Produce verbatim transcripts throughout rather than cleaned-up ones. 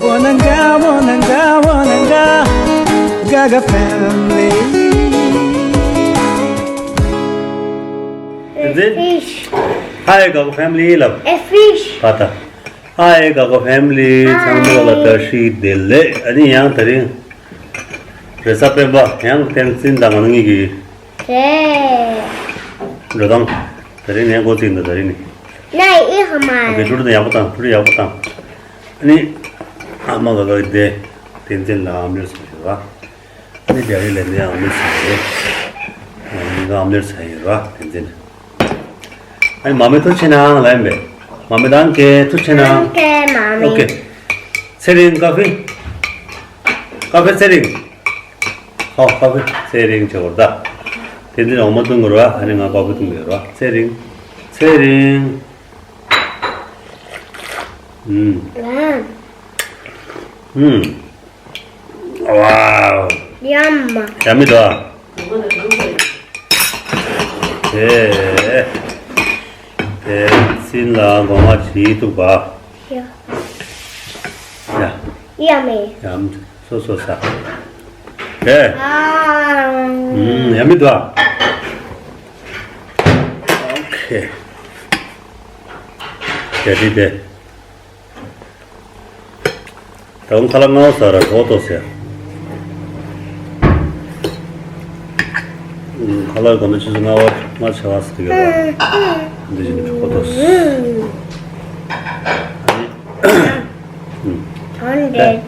Wananga, wananga, wananga, Gaga family. Is it? Fish. Hi, Gaga family, love. A fish. Pata. Hi, Gaga family. Hi. ཚང་མ་ལ་བཀྲ་ཤིས་བདེ་ལེགས། ཨ་ནི་ཡང་དེ་རིང་རེས་གཟའ་སྤེན་པ་ཡང་བསྟན་འཛིན་དང་ང་གཉིས་ཀྱི་རེད། འགྲོ་སྟངས་དེ་རིང་ནས་འགོ་བཙུགས་འདུག་དེ་རིང་ནས། ང་ཡི་ཧ་མ། ཨོ་ཀེ། འགྲོ་གྲོན་ཡག་པོ་བཏང་། འགྲོ་གྲོན་ཡག་པོ་བཏང་། ཨ་ནི་ཨ་མ་ག་ག་དེ་བསྟན་འཛིན་ལ་ཨམ་ལེར་ཟེར་ཞིག་ར། ཨ་ནི་རྒྱ་རིགས་ལས་འདི་ཨམ་ལེར་ཟེར་རེད། ཨ་ནི་ང་ཨམ་ལེར་ཟེར་ཡིན་ར་བསྟན་འཛིན། ཨ་ནི་མ་མེ་ཐུགས་རྗེ་གནང་ལབ་ཡིན་པས། མ་མེ་དང་གེ་ཐུགས་རྗེ་གནང་། ཨོ་ཀེ། མ་མེ། ཨོ་ཀེ། ཚེ་རིང་ཀ་ཧྥེ། ཀ་ཧྥེ་ཚེ་རིང་། ཧོ། ཀ་ཧྥེ་ཚེ་རིང་བྱེད་དགོས་རེད་ད། དེ་འདི་འོ་མ་བཏུང་དགོས་རེད་བ། ཨ་ནི་ང་ཀ་ཧྥེ་བཏུང་དགོས་རེད་བ། ཚེ་རིང་། ཚེ་རིང་། ཨུམ། ཨུམ། ཝའོ། ཡམ། ཡ་མི་འདུག་ཨ། དེ། དེ་སྲིན་ལ་སྒོ་ང་བྱིས་འདུག་པ། ཡ། ཡ། ཡ་མེ། ཡམ། སོ་སོ་ས། དེ། ཨ། ཨུམ། ཡ་མི་འདུག་ཨ། ཨོ་ཁེ། དེ་དེ་དེ། ད་རུང་ཁ་ལག་ལྔ་པ་ཟ་ར་གོ་ཏོ་ཟེར། ཁ་ལག་གོ་ན་ཆུ་ཚོད་ལྔ་པ་ལྔ་ཆ་བ་ཟེར་གི་ར། འདི་བཞིན་དུ་གོ་ཏོ་ཟེར། Hundred.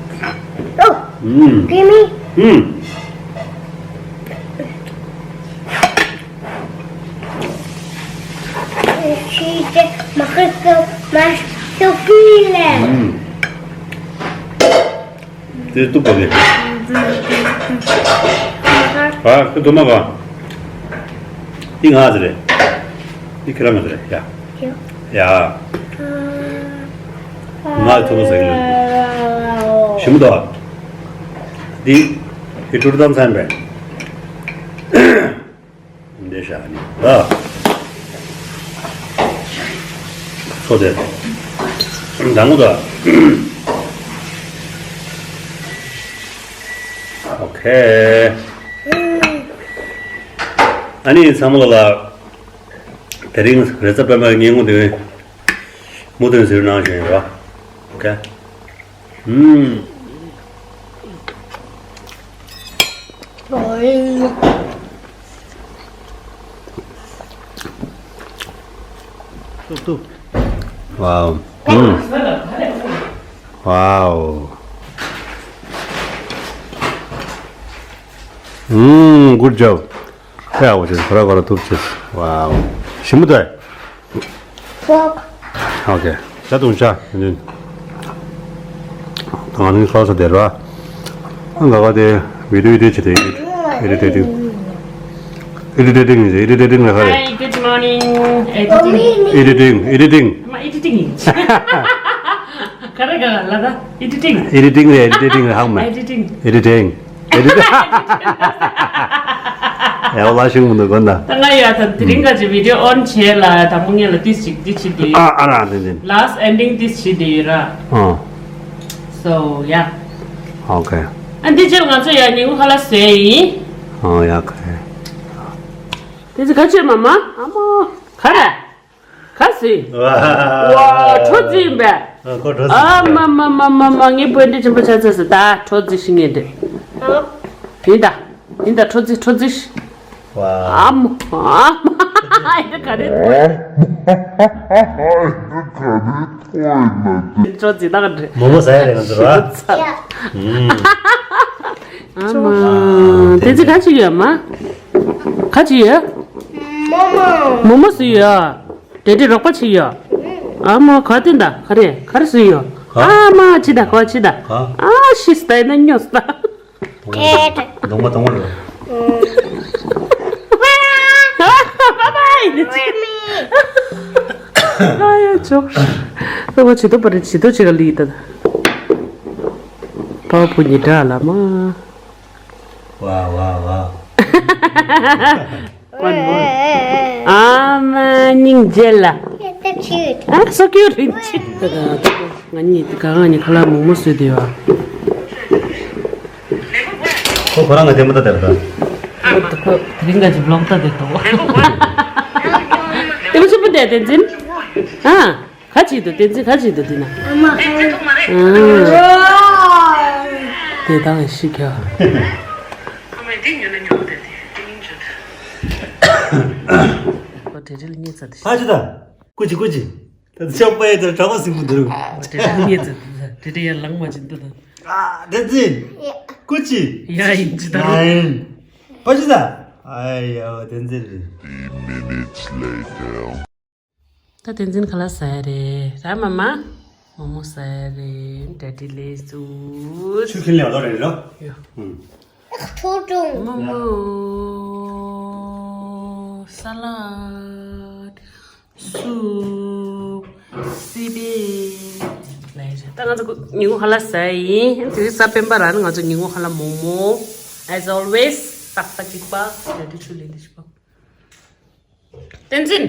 Oh, ཨུམ། Gimme. ཨུམ། She just makes so much to feel it. ཨུམ། དེ་གཏུབ་པ་རེད། ཨ། ཁོ་དུ་མ་ག་འདི་ང་ཟེར་རེད། འདི་ཁྱེད་རང་ང་ཟེར་རེད་ཡ། ཡ། ང་ཐུག་ཟེར་གི་རེད། ཞིམ་དོ། འདི་ཁྱེད་ཀྲུར་དང་ཚན་པས། འདི་བཞག་ནི་ད། ཚོ་དེ། འདང་དང་། ཨོ་ཁེ། ཨ་ནི་ཚང་མ་ལ་དེ་རིང་རེས་གཟའ་སྤེན་པའི་ཉིན་མོ་དེ་མུ་མཐུད་ཟེར་གནང་བཞིན་ཡོད་པ། ཨོ་ཁེ། ཨུམ། ཏུ་ཏུ། ཝའོ། ཨུམ། ཝའོ། ཨུམ། Good job. ཁ་ཡག་པོ་བྱས། ཁོ་ར་ཁོ་ར་ཐུབ་བྱས། ཝའོ། ཞིམ་པོ་འདུག Fork. ཨོ་ཁེ། ད་དུང་ཆ། ད་ང་ནི་ཁ་ས་དེ་ར། ང་ག་དེ་བི་ཌིའོ་ཨེ་ཌིཊ་བྱེད་དེ། ཨེ་ཌིཊ་ཨེ་ཌིཊ། ཨེ་ཌིཊ་ཨེ་ཌིཊ་ཨེ་ཌིཊ་ཨེ་ཌིཊ་ལ་ཧ་རེ། Hi, good morning. Editing. ཨེ་ཌིཊ་ཨེ་ཌིཊ། མ་ཨེ་ཌི་ཊིང་ཡིན། ག་རེ་ག་ལ་ད་ཨེ་ཌི་ཊིང་། ཨེ་ཌི་ཊིང་རེད། ཨེ་ཌི་ཊིང་རེད། ཧང་མ། ཨེ་ཌི་ཊིང་། ཨེ་ཌི་ཊིང་། ཨེ་ཌི་ཊིང་། ཡ་ཝ་ལ་ཤིང་མི་འདུག་གོ་ན། ད་ང་ཡ་ད་དེ་རིང་ག་ཅི་བི་ཌིའོ་ཨོན་བྱས་ལ་དང་པོ་ངས་ལ་ཏིས་ཅིག་འདི་བྱེད་དེ། ཨ་ཨ་ར་དེ་དེ། Last ending ཏིས་བྱེད་དེ་ཡོད་ར། ཨ། So yeah. ཨོ་ཁེ། ཨ་འདི་ཅིག་ང་ཚོ་ཡ་ཉིན་གུང་ཁ་ལག་བཟས་ཡིན། ཨོ་ཡ་ཁེ། དེ་ཚོ་ག་ཅི་མ་མ། ཨ་མ། ག་རེ། ག་སི། ཝ། ཁྲོ་ཙི་ཡིན་པས། ཨ་ཁོ་ཁྲོ་ཙི། ཨ་མ་མ་མ་མ་མ། ངའི་སྤུན་ཀྱག་ཆེན་པོ་ཆགས་ཚར་སོང་། ད་ཁྲོ་ཙི་ཤི་ངེས་འདྲ། ཡིན་ད། ཡིན་ད། ཁྲོ་ཙི་ཁྲོ་ཙི་ཤི། ཝ། ཨ་མ་ཨ་མ། ཨེ་ད་ག་རེ། ཁྲོ་ཙི་ད་ག་རེ། མོག་མོག་ཟ་ཡ་རེད་ང་ཚོ་ར། ཨ་མ། དེ་ཚོ་ག་ཅི་ཡོད་མ། ག་ཅི་ཡོད། མོག་མོག་ཟེར་ཡོད། དེ་དེ་རོགས་པ་ཅིག་ཡོད། ཨ་མ་ག་དེ་འདྲ་ག་རེ་ག་རེ་ཟེར་ཡོད། ག་ཨ་མ་ཅི་ད་ག་ཅི་ད། ག་ཨ་ཤི་སྟ་ཡིན་ན་སྨྱོ་སྟ། གདོང་པ་གདོང་པ་རེད། ཨ་ཡ་ཅོག་ཨ་བ་ཇི་ལྟོ་པ་རེད། ཇི་ལྟོ་ཅིག་ག་ལི་ད། པ་བུ་ཉི་དྲག་ལ་མ། ཝའོ་ཝའོ་ཝའོ། ཨ་མ་སྙིང་རྗེ་ལ། Cute. ཨ་so cute རིན་ཆེན། ད་ད་ང་གཉིས་ད་ག་ང་གཉིས་ཁ་ལག་མོག་མོག་བཟོས་བསྡད་ཡོད། ཁོ་ཁོ་རང་ག་དེ་མོ་ད་དེར་ད། ཁོ་དེ་རིང་ག་ཅིག་vlog་ད་དེ་ཏོ། དེ་མོ་ཆེན་པོ་དེ་བསྟན་འཛིན། ཨ། ག་ཅིག་འདུག་བསྟན་འཛིན། ག་ཅིག་འདུག་དེ་ན། ཨ་མ་ཧ། དེ་དང་ཤི་ཁ། ཨ་མ་དེ་ཉོ་ན་ཉོ་དེ་དེ་དེ་ཉིན་ཆོད། ཁོ་དེ་རིལ་རྙེད་ཚར་དེ། ཨ་ཅི་ད། ཀུ་ཅི་ཀུ་ཅི། ད་ཆོག་པའི་དེ་གྲོགས་པོ་སིང་པོ་འདུག་དེ་རིལ་རྙེད་ཚར་དེ་དེ་ཡར་ལངས་མ་ཅིན་ད་ད། ཨ་བསྟན་འཛིན། ཀུ་ཅི། ཡ་ཡིན་ཅི་ད། ཡ་ཡིན། པ་ཅི་ད། ཨ་ཡ་བསྟན་འཛིན་རེད། Three minutes later. ད་བསྟན་འཛིན་ཁ་ལག་ཟ་ཡ་རེད་ར་མ་མ། མོག་མོག་ཟ་ཡ་རེད། ཌེ་ཌི་ལས་སུ། ཆུ་ཁྱེར་ལས་བ་རེད་ར། ཡོ། ཧུམ། མོག་མོག་ས་ལད། སུབ། སི་པན། ལས་རེད། ད་ང་ཚོ་ཉིན་གུང་ཁ་ལག་ཟ་ཡ་ཡིན། དེ་རིང་གཟའ་སྤེན་པ་ར་ནི་ང་ཚོ་ཉིན་གུང་ཁ་ལག་མོག་མོག As always ཏག་ཏག་གཅིག་པ། ཌེ་ཌི་ཆུ་ལེན་དེ་གཅིག་པ། བསྟན་འཛིན།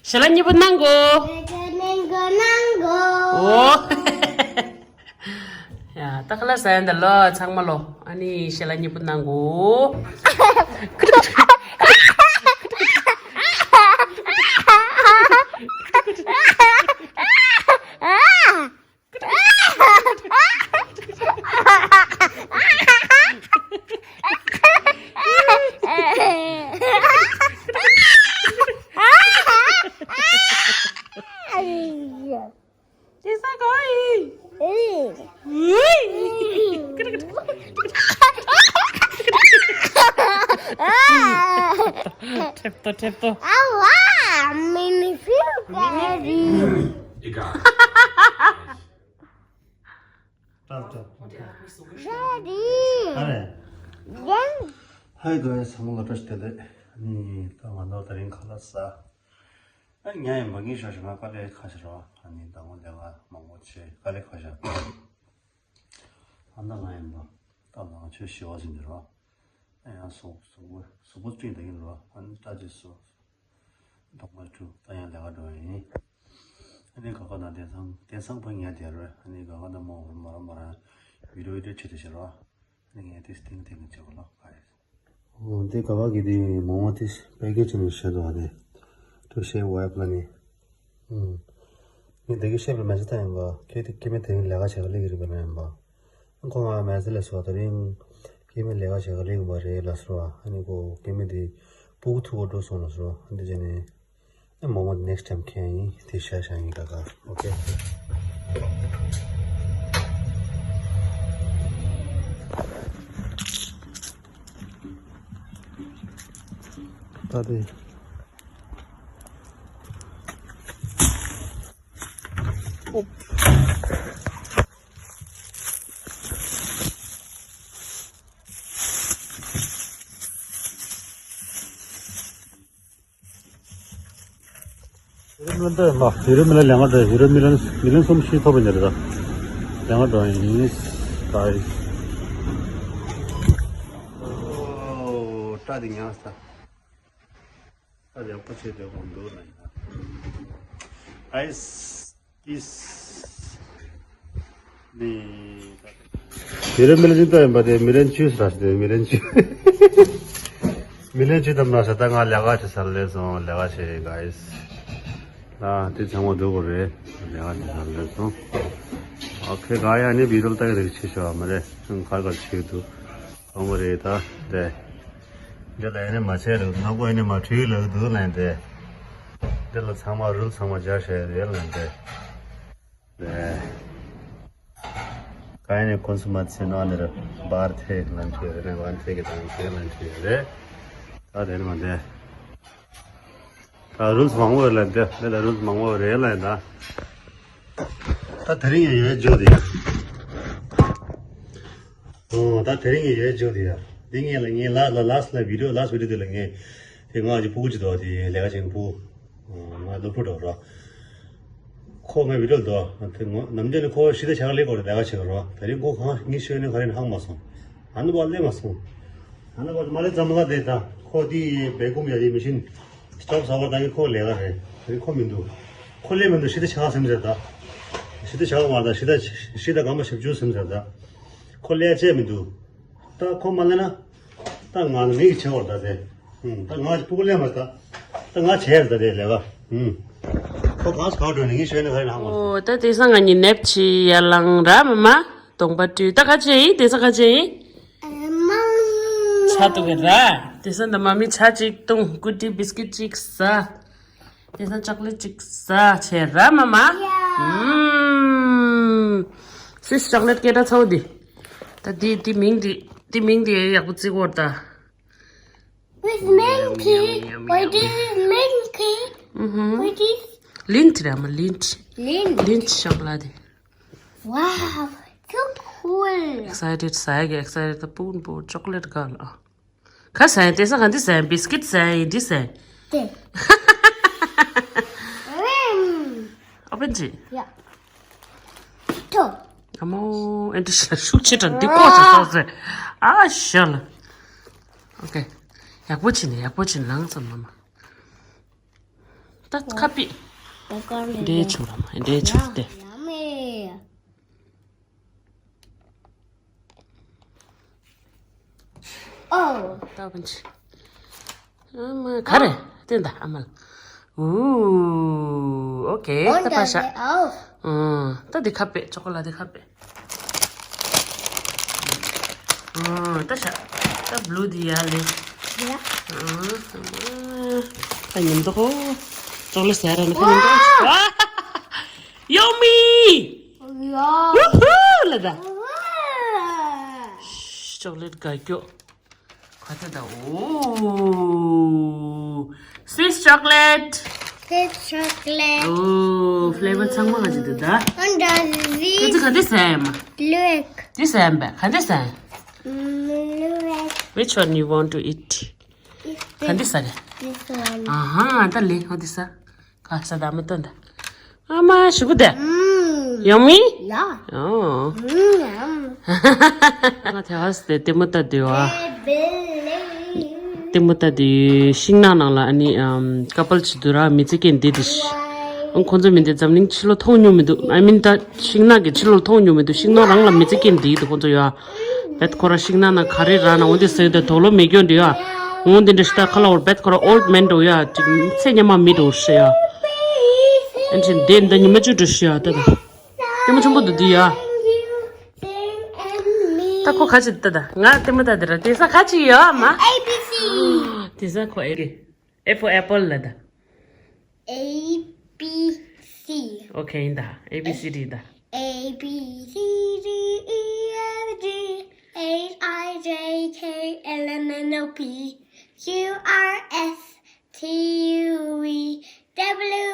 ཞལ་ལག་མཉེས་པོ་གནང་གོ། ཞལ་ལག་མཉེས་པོ་གནང་གོ། འོ། ཡ་ད་ཁ་ལག་ཟ་ཡ་འདི་ལོ་ཚང་མ་ལོ། ཨ་ནི་ཞལ་ལག་མཉེས་པོ་གནང་གོ། ཁྲེབ་ཏོ་ཁྲེབ་ཏོ། ཨ་ཝ། མི་ནི་ཕིའུ་ག་རི། ཏག་ཏག་ཞེ་རི། ཨ་རེ། ཡང་། Hi guys ཚང་མ་ལ་བཀྲ་ཤིས་བདེ་ལེགས། ཨ་ནི་ད་ང་ཚོ་དེ་རིང་ཁ་ལག་ཟ། ཨ་ཉལ་ཡང་མ་གིན་ཤོག་ཤོག་ང་དཀའ་ལས་ཁག་ཤོག་རོ། ཨ་ནི་ཟླ་ངོ་ལས་ཀ་མང་པོ་བྱས་དཀའ་ལས་ཁག་ཤོག་ཨ་ད་ང་ཡིན་པ། ད་ང་ཆོས་ཞི་བ་ཟིན་གྱི་རོ། ཨ་ཡང་གཟུགས་གཟུགས་པོ་གཟུགས་པོ་སྤྲིན་ད་ཡིན་རོ། ཨ་ནི་ལྟ་ཅི་སོ། དོག་མ་ཁྲུ་ད་ཡང་ལས་ཀ་འགྲོ་ཡིན། ཨ་ནི་ག་ག་ན་དེང་སང་དེང་སང་ཕ་ཉལ་བསྡད་རོ། ཨ་ནི་ག་ག་ན་མོ་མ་ར་མ་ར་བི་ཌིའོ་བི་ཌིའོ་བྱེད་དུ་ཤེས་རོ། ངས་དེ་སྟེང་སྟེང་གི་ཆེ་བ་ལ་ཕ་ཡིས། འོ་དེ་ག་བ་གི་དེ་མོ་མོ་དེ་པེ་ཀེ་ཇི་ནས་བཤད་འདུག་ཨ་དེ། ཀྲུ་ཤེ་ཝེབ་ལ་ནི། ངས་དེ་གི་བཤད་པའི་མ་ཤེས་ད་ཡིན་པ། ཁྱེད་དེ་སྐྱེ་མེད་དེ་ལས་ཀ་བྱེད་ག་ལེགས་རིག་པ་ན་ཡིན་པ། ཁོང་ང་མེ་སི་ལས་སོ་དེ་རིང་སྐྱེ་མེད་ལས་ཀ་བྱེད་ག་ལེགས་པ་རེད་ལ་སོ། ཨ་ནི་ཁོ་སྐྱེ་མེད་དེ་སྤུ་གུ་ཐུག་ག་འགྲོ་སོང་ལ་སོ། ཨ་འདི་བྱས་ནས། ཨེ་མོ་མོ་next time ཁྱེད་ཡིན་དེ་ཤ་ཤ་ཡིན་ཀ་ཀ། ཨོ་ཀེ། ད་དེ། ཡུ་རོ་མི་ལན་ད་ཡིན་པ། ཡུ་རོ་མི་ལན་ལས་ང་འགྲོ། ཡུ་རོ་མི་ལན་མི་ལན་གསུམ་བཞི་ཐོབ་པ་ཉེ་རེད་ད། ལས་ང་འགྲོ་ཡིན་ད། ཨོ་སྐྲ་དེ་ཉག་ས། སྐྲ་དེ་ཡག་པོ་བྱས་དེ་གོང་འདུག་ན་ཡིན་ད། ཨའི་སི། ཨིས། ནི། ཡུ་རོ་མི་ལན་ཅི་ལྟ་ཡིན་པ་དེ་མི་ལན་ཅུས་ར་ཞིག་དེ་མི་ལན་ཅུས། མི་ལན་ཅུས་དམ་ར་ཞིག་ད་ང་ལས་ཀ་བྱེད་ས་ལས་སོང་ལས་ཀ་བྱེད་ག་ཨིས། ཨ་དེ་ཚང་མ་འདུག་གོ་རེད་ལས་ཀ་བྱེད་ས་ལས་སོང་། ཨོ་ཁེ་ག་ཡ་ནི་བི་རོལ་ལྟ་གི་རེད་ཆེ་ཤོས་མ་རེད་གར་གར་ཆེ་འདུག་འོང་གི་རེད་ད་དེ། འདི་ལ་ཡ་ནི་མ་བྱས་རེད་ནག་པོ་ཡ་ནི་མ་བྲིས་ལབ་འདུག་ལན་དེ། འདི་ལ་ཚང་མ་རུལ་ཚང་མ་སྦྱར་བྱས་རེད་ལན་དེ། རེད། ག་ཡ་ནི་ཁོན་སུ་མ་ཚེ་ནང་ནི་རེད་བར་ཐེ་ལན་བྲིས་རེད་ནི་བར་ཐེ་གི་དང་ཚེ་ལན་བྲིས་རེད། ད་དེ་ནི་མ་འདས། ད་རུལ་མང་པོ་ཡོད་ལན་དེ་འདི་ལ་རུལ་མང་པོ་རེད་ལན་ད། ད་དེ་རིང་ཡང་ཡོད་འཇོག་དེ་ཡ། ཨོ་ད་དེ་རིང་ངས་ཡོད་འཇོག་དེ་ཡ། འདི་ངས་ལ་ངས་ལ་ལ་ལ་སི་ལ་བི་ཌིའོ་ལ་སི་བི་ཌིའོ་དེ་ལ་ངས་དེ་ང་ཅིག་སྤུ་གུ་ཅིག་འདུག་དེ་ལས་ཀ་བྱེད་མཁན་སྤུ་གུ་ང་སློབ་ཕྲུག་འདྲ་བོ་ར། ཁོ་ངའི་བི་ཌིའོ་འདུག་དེ་ང་ནམ་རྒྱུན་ནས་ཁོ་ཤི་ད་ཆག་ལས་སྐོར་ལས་ཀ་བྱེད་ཀྱི་རོ། དེ་རིང་ཁོ་གང་ངས་ཤོད་ནས་ག་རེ་ཧང་མ་སོང་། ཨ་ནི་བ་སླེབས་མ་སོང་། ཨ་ནི་བ་མ་ལེ་ཙམ་ལ་དེ་ད་ཁོ་དེ་བེ་ཀུམ་ཡ་དེ་མི་ཤིན་སི་ཊོབ་ཟ་བར་ད་གི་ཁོ་ལས་ཀ་རེད་དེ་རིང་ཁོ་མི་འདུག་ཁོ་ལས་མི་འདུག་ཤི་ད་ཆག་སེམས་ཟེར་ད། ཤི་ད་ཆག་མ་ད་ཤི་ད་ཤི་ད་གམ་པ་ཞབས་ཆུ་སེམས་ཟེར་ད། ཁོ་ལས་བྱས་མི་འདུག་ད་ཁོ་མ་ལས་ན། ད་ང་ནི་མིག་ཆེ་བར་ད་དེ། ད་ང་སྤུ་གུ་ལས་མ་ད། ད་ང་བྱས་ད་དེ་ལས་ཀ་ཁོ་གང་སུ་གང་འགྲོ་ནི་ངས་ཤོད་ནི་ག་རེ་ལྷག་མ། ཨོ་ད་དེ་སང་ང་གཉིས་ནེབ་ཆི་ཡར་ལངས་ར་མ་མ། གདོང་པ་བཀྲུས་ད་ག་ཅེ་ཡིན་དེ་སང་ག་ཅེ་ཡིན། ཆ་ཏུ་གི་ར། དེ་སང་ད་མ་མི་ཆ་ཅིག་བཏུང་ཀུ་ཏི་བིས་ཀིད་ཅིག་ཟ། དེ་སང་ཅོག་ལེ་ཅིག་ཟ་བྱས་ར་མ་མ། ཡ། ཨུམ། སིས་ཅོག་ལེ་སྐད་གྲགས་ཚ་བོ་འདི། ད་འདི་འདི་མིང་འདི་འདི་མིང་འདི་ཡག་པོ་བརྩི་དགོས་ད། With Minky. What is Minky? ཨུ་ཧུམ། What is Lint ར་མ་Lint། Lint? Lint chocolate འདི། Wow, so cool. Excited ཟ་ཡ་གི་excited ད་སྤུན་པོ་ཅོག་ལེ་དགའ་ལ། ག་ཟ་ཡིན་དེ་སང་ག་འདི་ཟ་ཡིན་བིས་ཀིད་ཟ་ཡིན་འདི་ཟ་ཡིན། དེ། ཨོ་པན་ཅི། ཡ། ཐོ། ཨ་མོ་ཨེ་འདྲི་ཤ་ཤུགས་ཆེ་དྲགས་འདི་ཀོ་ཆ་སོགས་ཟེར། ཨ་ཤ་ལ། ཨོ་ཀེ། ཡག་པོ་བྱིན་ནས་ཡག་པོ་བྱིན་ལངས་ཙམ་མ་མ། ད་ཁ་པི། འདྲེ་ཆུ་ར་མ་འདྲེ་ཆུ་དེ། ཨོ། ད་བུན་ཆི། ཨ་མ་ག་རེ་བསྟན་ད་ཨ་མ་ལ། ཨུ། ཨོ་ཀེ་ད་པ་ཤ། ཨོ། ཨ་ད་འདི་ཁ་པེ་ཅོ་ཀོ་ལ་འདི་ཁ་པེ། ཨ་ད་ཤ། ད་བླུ་འདི་ཡ་ལེ། ཡ། ཨ་ད་ཉིན་དོ་ཅོ་ཀོ་ལ་ཟ་ར་ནི་ཁ་ཉིན་དོ། ཡོ་མི། ཡ། ཝུ་ཧུ་ལ་ད། ཅོག་ལེ་ཊི་དགའ་སྐྱོ། ག་ཚོད་ད། ཨོ། Swiss chocolate. Swiss chocolate. ཨོ། ཕི་ལེ་བར་ཚང་མ་ག་ཚོད་འདུག་ད། ཨོ་ད་ཟི། དེ་ཚོ་ག་འདྲ་ཟ་ཡ་མ། ལུག་དེ་ཟ་ཡ་མ་ག་འདྲ་ཟ་ཡ། ལུག Which one you want to eat? ག་འདྲ་ཟ་ག This one. ཨ་ཧ་ད་ལེ་ཧོ་དེ་ཟ། ག་ས་ད་མི་སྟོན་ད། ཨ་མ་ཞུ་གུ་དེ། ཡོང་མི། ཡ། ཨོ། ང་ཐེ་བ་སི་དེ་ལྟད་མོ་ལྟ་དུས་བ། ལྟད་མོ་ལྟ་དུས་ཤིང་ནགས་ནང་ལ་ཨ་ནི་ཨམ་ཀ་པལ་ཅིག་འདུག་ར་མི་ཚེ་སྐྱེལ་འདི་དུ་ཤི། ཨང་ཁོང་ཚོ་མི་འདི་འཛམ་གླིང་ཕྱི་ལོ་མཐོང་མྱོང་མི་འདུག་ཨ་མིན་ད་ཤིང་ནགས་ཀྱི་ཕྱི་ལོ་མཐོང་མྱོང་མི་འདུག་ཤིང་ནགས་རང་ལ་མི་ཚེ་སྐྱེལ་འདི་དུ་ཁོང་ཚོ་ཡོད་ཨ། བེད་ཁོ་ར་ཤིང་ནགས་ན་ག་རེ་ར་ན་འོ་འདི་ཟེར་ཏེ་དོག་ལོ་མེད་སྐྱོན་འདི་ཡ། འོ་འདི་འདྲ་ཤི་ད་ཁ་ལ་འོར་བེད་ཁོ་ར་ཨོལ་ཌི་མེན་འགྲོ་ཡ་ཅིག་ཚེ་ཉམ་མ་མི་འགྲོ་ཤི་ཡ། ཨན་ཅིན་དེ་འདི་ཉི་མ་བཅུ་འགྲོ་ཤི་ཡ་ད་ད། ལྟད་མོ་ཆེན་པོ་འདུག་འདི་ཡ། ད་ཁོ་ག་ཅི་ད་ད་ང་ལྟད་མོ་ད་འདི་ར་དེ་ས་ག་ཅི་ཡ་མ། ཨེ་བི་སི། དེ་ས་ཁོ་ཨེ་གི། A for apple ལ་ད། A B C. Okay ཡིན་ད། A B C D ད། A B C D E F G H I J K L M N O P Q R S T U V W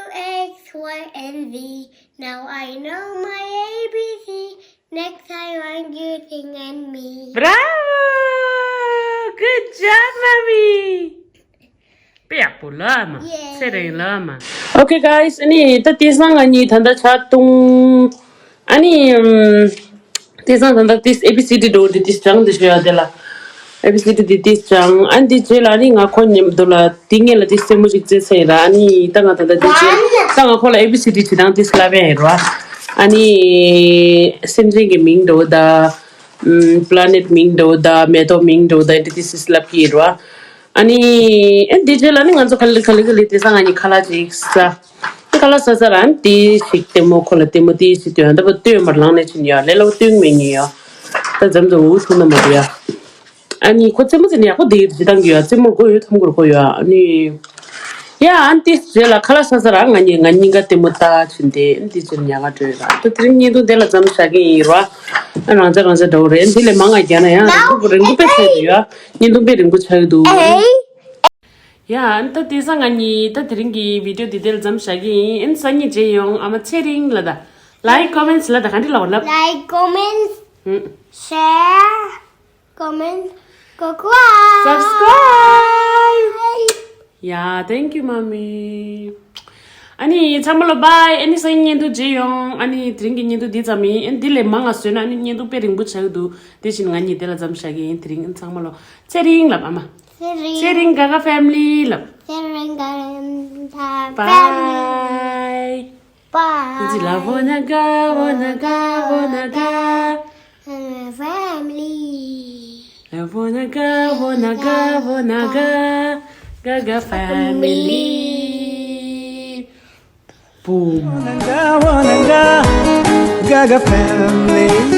X Y and Z. Now I know my A B C. Next time I'm using and me. Bravo! Good job, mommy! དཔེ་ཡག་པོ་ལབ་མ། ཚེ་རིང་ལབ་མ། Okay guys, ཨ་ནི་ད་དེང་སང་ང་གཉིས་ད་ལྟ་ཇ་བཏུང་། ཨ་ནི་ཨམ། དེང་སང་ད་ལྟ་དེ་A B C D འགྲོ་འདི་དེ་སྦྱང་འདི་ཞུ་ཡ་དེ་ལ། A B C D འདི་དེ་སྦྱང་ཨ་ནི་དེ་རྗེས་ལ་ཨ་ནི་ང་ཁོ་མཉམ་དུ་ལ་དེ་ངེད་ལ་དེ་རྩེད་མོ་ཞིག་རྩེ་ཚར་ཡིན་ར། ཨ་ནི་ད་ང་ད་ལྟ་དེ་རྗེས་ད་ང་ཁོ་ལ་A B C D བྲིས་སྟངས་དེ་ལབ་ཡ་ཡིན་ར། ཨ་ནི་སེམས་ཅན་གྱི་མིང་འགྲོ་ད། ཨམ། planet མིང་འགྲོ་ད་མེ་ཏོག་མིང་འགྲོ་ད་འདི་དེ་སི་ལབ་ཀྱི་ཡོད་ར། ཨ་ནི་ཨེ་འདི་རྗེས་ལ་ནི་ང་ཚོ་ག་ལེ་ག་ལེ་ག་ལེ་དེང་སང་ང་གཉིས་ཁ་ལག་ཅིག་ཟ། ཁ་ལག་ཟ་ཟ་ར་ཨ་ནི་དེ་ཞིག་ལྟད་མོ་ཁོ་ལ་ལྟད་མོ་དེ་ཞིག་སྟོན་ད་པ་སྟོན་མར་ལངས་ནས་ཕྱིན་ཡ་ལེ་ལོ་སྟོན་མེད་ཉིན་ཡ། ད་འཛམ་དུ་འུ་ཐུག་ན་མ་རེད་ཡ། ཨ་ནི་ཁོ་རྩེད་མོ་རྩེ་ནས་ཡག་པོ་དེ་རྗེས་བཏང་གི་ཡ་རྩེད་མོ་དགོས་ཡོད་ཐམ་གོར་གོ་ཡ་ཨ་ནི། ཡ་ཨ་ནི་དེ་རྗེས་ལ་ཁ་ལག་ཟ་ཟ་ར་ང་གཉིས་ང་གཉིས་ཀ་ལྟད་མོ་ལྟ་ཕྱིན་ཏེ་ཨ་ནི་དེ་རྗེས་ཉལ་ག་འགྲོ་ཡོད་ར། ད་དེ་རིང་བརྙན་ཐུང་དེ་ལ་མཚམས་བཞག་གི་ཡིན་ར། ཨ་རང་ཚ་རང་ཚ་འདྲ་བོ་རེད། འདི་ལས་མང་ང་རྒྱག་ན་ཡང་རིང་པོ་རིང་པོ་དཔེ་ཆགས་འདུག་ཡ། བརྙན་ཐུང་དཔེ་རིང་པོ་ཆགས་འདུག་ཡ་ཨ་ནི་ད་དེང་སང་ང་གཉིས་ད་དེ་རིང་གི་བི་ཌི་ཡོ་འདི་དེ་ལ་མཚམས་བཞག་གི་ཡིན། ཨ་ནི་སང་ཉིན་མཇལ་ཡོང་ཨ་མ་ཚེ་རིང་ལ་ད། Like comments ལ་ད་ག་འདྲི་ལ་བ་ལབ། Like comments ཧུམ། Share comment, subscribe. Yeah, thank you, mommy. ཨ་ནི་ཚང་མ་ལ་bye. ཨ་ནི་སང་ཉིན་བརྙན་ཐུང་མཇལ་ཡོང་། ཨ་ནི་དེ་རིང་གི་བརྙན་ཐུང་འདི་ཙམ་ཡིན། ཨ་ནི་འདི་ལས་མང་ང་བཟོས་ན་ཨ་ནི་བརྙན་ཐུང་དཔེ་རིང་པོ་ཆགས་ཀྱི་འདུག་དེ་བཞིན་ང་གཉིས་དེ་ལ་མཚམས་བཞག་གི་ཡིན། དེ་རིང་ཨ་ནི་ཚང་མ་ལ་ཚེ་རིང་ལབ་ཨ་མ། ཚེ་རིང་། ཚེ་རིང་ག་ག་family ལབ། ཚེ་རིང་ག་ག་family. Bye. Bye. Love wanna go, wanna go, wanna go. Family. Love wanna go, wanna go, wanna go. Gaga family. Boom. Wanna go, wanna go. Gaga family.